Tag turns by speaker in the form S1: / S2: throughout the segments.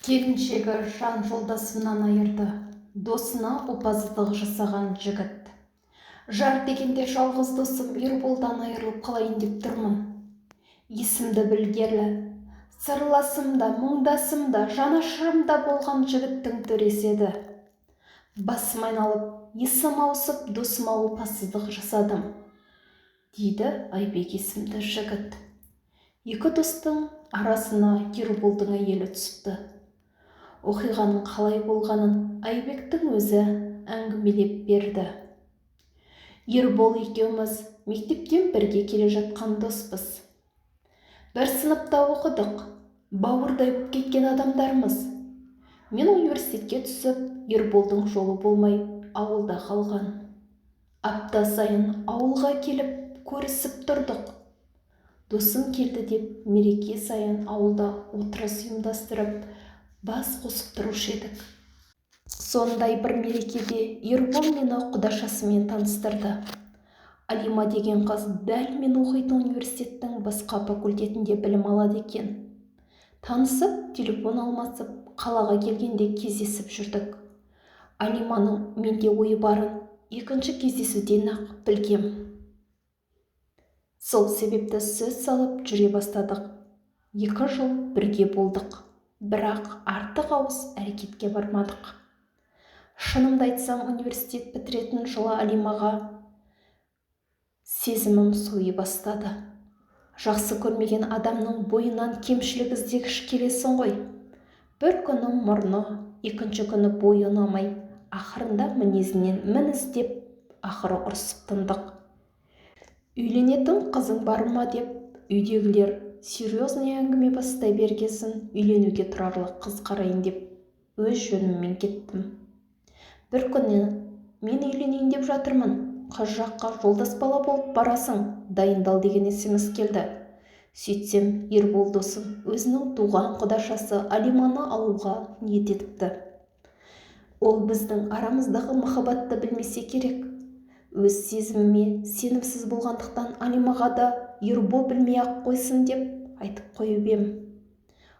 S1: Келіншегі жан жолдасынан айырды. Досына опасыздық жасаған жігіт. Жар дегенде жалғыз досым Ерболдан айырылып қалайын деп тұрмын. Есімді білгелі сырласым да, мұңдасым да, жанашырым да болған жігіттің төресі еді. Басым айналып, есім ауысып, досыма опасыздық жасадым, дейді Айбек есімді жігіт. Екі достың арасына Ерболдың әйелі түсіпті. Оқиғаның қалай болғанын Айбектің өзі әңгімелеп берді. Ербол екеуміз мектептен бірге келе жатқан доспыз. Бір сыныпта оқыдық, бауырдай боп кеткен адамдармыз. Мен университетке түсіп, Ерболдың жолы болмай ауылда қалған. Апта сайын ауылға келіп көрісіп тұрдық. Досым келді деп мереке сайын ауылда отырыс ұйымдастырып, бас қосып тұрушы едік. Сондай бір мерекеде Ербол мені құдашасымен таныстырды. Алима деген қыз дәл мен оқитын университеттің басқа факультетінде білім алады екен. Танысып, телефон алмасып, қалаға келгенде кездесіп жүрдік. Алиманың менде ойы барын екінші кездесуден-ақ білгем. Сол себепті сөз салып жүре бастадық. 2 жыл бірге болдық. Бірақ артық ауыз әрекетке бармадық. Шынымды айтсам, университет бітіретін жылы Алимаға сезімім суи бастады. Жақсы көрмеген адамның бойынан кемшілік іздегіш келесің ғой. Бір күні мұрны, екінші күні бойы ұнамай, ақырында мінезінен мін іздеп, ақыры ұрысып тындық. Үйленетін қызың бар ма деп үйдегілер серьезный әңгіме бастай бергесін, үйленуге тұрарлық қыз қарайын деп өз жөніммен кеттім. Бір күні мен үйленейін деп жатырмын, қыз жаққа жолдас бала болып барасың, дайындал деген смс келді. Сөйтсем, Ербол досым өзінің туған құдашасы Алиманы алуға ниет етіпті. Ол біздің арамыздағы махаббатты білмесе керек. Өз сезіміме сенімсіз болғандықтан Алимаға да Ербол білмей-ақ қойсын деп айтып қойып ем.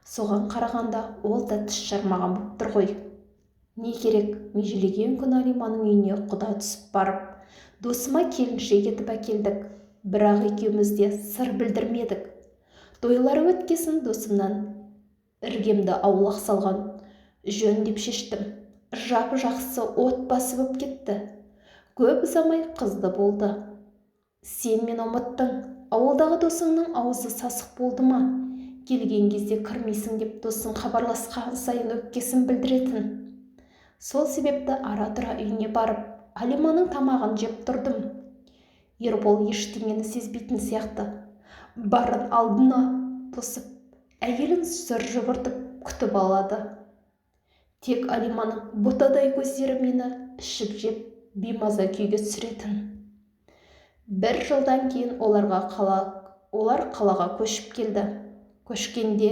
S1: Соған қарағанда ол да тіс жармаған боп тұр ғой. Не керек, межелеген күні Алиманың үйіне құда түсіп барып, досыма келіншек етіп әкелдік. Бірақ екеуміз де сыр білдірмедік. Тойлары өткесін досымнан іргемді аулақ салған жөн деп шештім. Жап-жақсы отбасы боп кетті. Көп ұзамай қызды болды. Сен мені ұмыттың, ауылдағы досыңның аузы сасық болды ма? Келген кезде кірмейсің деп досың хабарласқан сайын өпкесін білдіретін. Сол себепті ара-тұра үйіне барып, Алиманың тамағын жеп тұрдым. Ербол ештеңені сезбейтін сияқты. Барын алдына тосып, әйелін сыр жүгіртіп күтіп алады. Тек Алиманың ботадай көздері мені ішіп-жеп, беймаза күйге түсіретін. 1 жылдан кейін олар қалаға көшіп келді. Көшкенде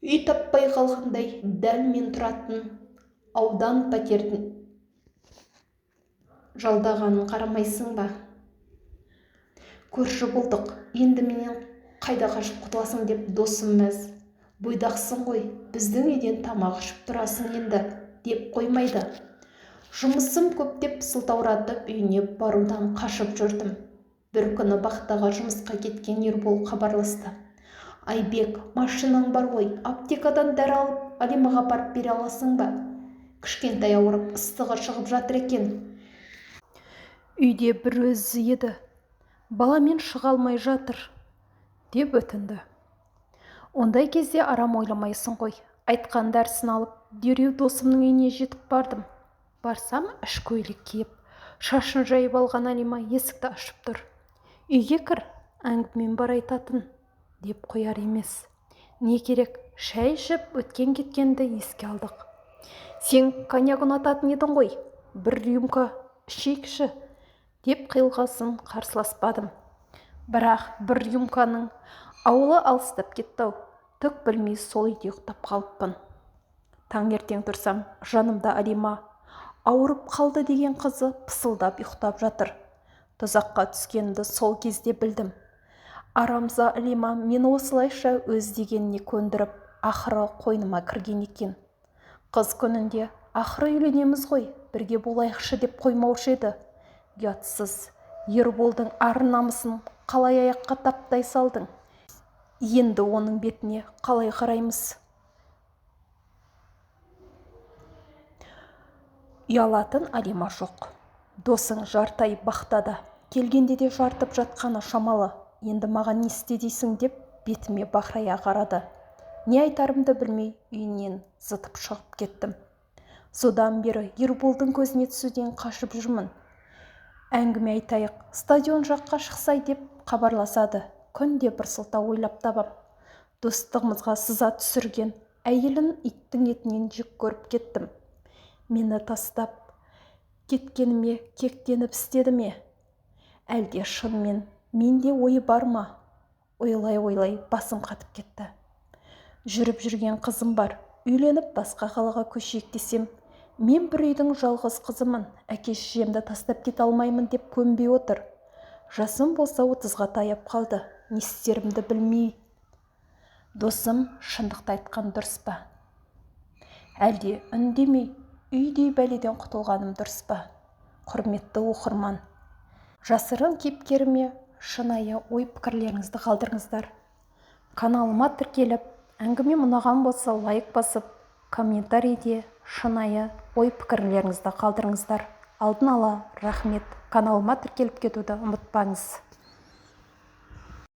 S1: үй таппай қалғандай дәл мен тұратын аудан пәтерін жалдағанын қарамайсың ба? Көрші болдық, енді менен қайда қашып құтыласың деп досым мәз. Бойдақсың ғой, біздің үйден тамақ ішіп тұрасың енді деп қоймайды. Жұмысым көп деп сылтауратып үйіне барудан қашып жүрдім. Бір күні бақтаға жұмысқа кеткен Ербол хабарласты. Айбек, машинаң бар ғой, аптекадан дәрі алып Алимаға апарып бере аласың ба? Кішкентай ауырып, ыстығы шығып жатыр екен. Үйде бір өзі еді, баламен шыға алмай жатыр, деп өтінді. Ондай кезде арам ойламайсың ғой. Айтқан дәрісін алып, дереу досымның үйіне жетіп бардым. Барсам, іш көйлек киіп, шашын жайып алған Алима есікті ашып тұр. Үйге кір, әңгімем бар айтатын, деп қояр емес. Не керек, шай ішіп, өткен-кеткенді еске алдық. Сен коньяк ұнататын едің ғой, бір рюмка ішейікші, деп қиылғасын қарсыласпадым. Бірақ бір рюмканың ауылы алыстап кетті-ау, түк білмей сол үйде ұйықтап қалыппын. Таңертең тұрсам, жанымда Алима ауырып қалды деген қызы пысылдап ұйықтап жатыр. Тұзаққа түскенімді сол кезде білдім. Арамза Алима мені осылайша өз дегеніне көндіріп, Ақыры қойныма кірген екен. Қыз күнінде ақыры үйленеміз ғой, бірге болайықшы деп қоймаушы еді. Ұятсыз, Ерболдың ар-намысын қалай аяққа таптай салдың? Енді оның бетіне қалай қараймыз? Ұялатын Алима жоқ. Досың жарты ай бақтада, келгенде де жартып жатқаны шамалы. Енді маған не істе дейсің деп бетіме бақырая қарады. Не айтарымды білмей үйінен зытып шығып кеттім. Содан бері Ерболдың көзіне түсуден қашып жүрмін. Әңгіме айтайық, стадион жаққа шықсай деп хабарласады. Күнде бір сылтау ойлап табам. Достығымызға сызат түсірген әйелін иттің етінен жек көріп кеттім. Мені тастап кеткеніме кектеніп істеді ме? Әлде шынымен менде ойы бар ма? Ойлай-ойлай басым қатып кетті. Жүріп жүрген қызым бар. Үйленіп басқа қалаға көшейік десем, мен бір үйдің жалғыз қызымын, әке-шешемді тастап кете алмаймын деп көнбей отыр. Жасым болса 30-ға таяп қалды. Не істерімді білмей. Досым шындықты айтқан дұрыс па? Әлде үндемей үйдей бәледен құтылғаным дұрыс па? Құрметті оқырман, жасырын кейіпкеріме шынайы ой-пікірлеріңізді қалдырыңыздар. Каналыма тіркеліп, әңгіме ұнаған болса лайк басып, комментарийде шынайы ой-пікірлеріңізді қалдырыңыздар. Алдын ала рахмет. Каналыма тіркеліп кетуді ұмытпаңыз.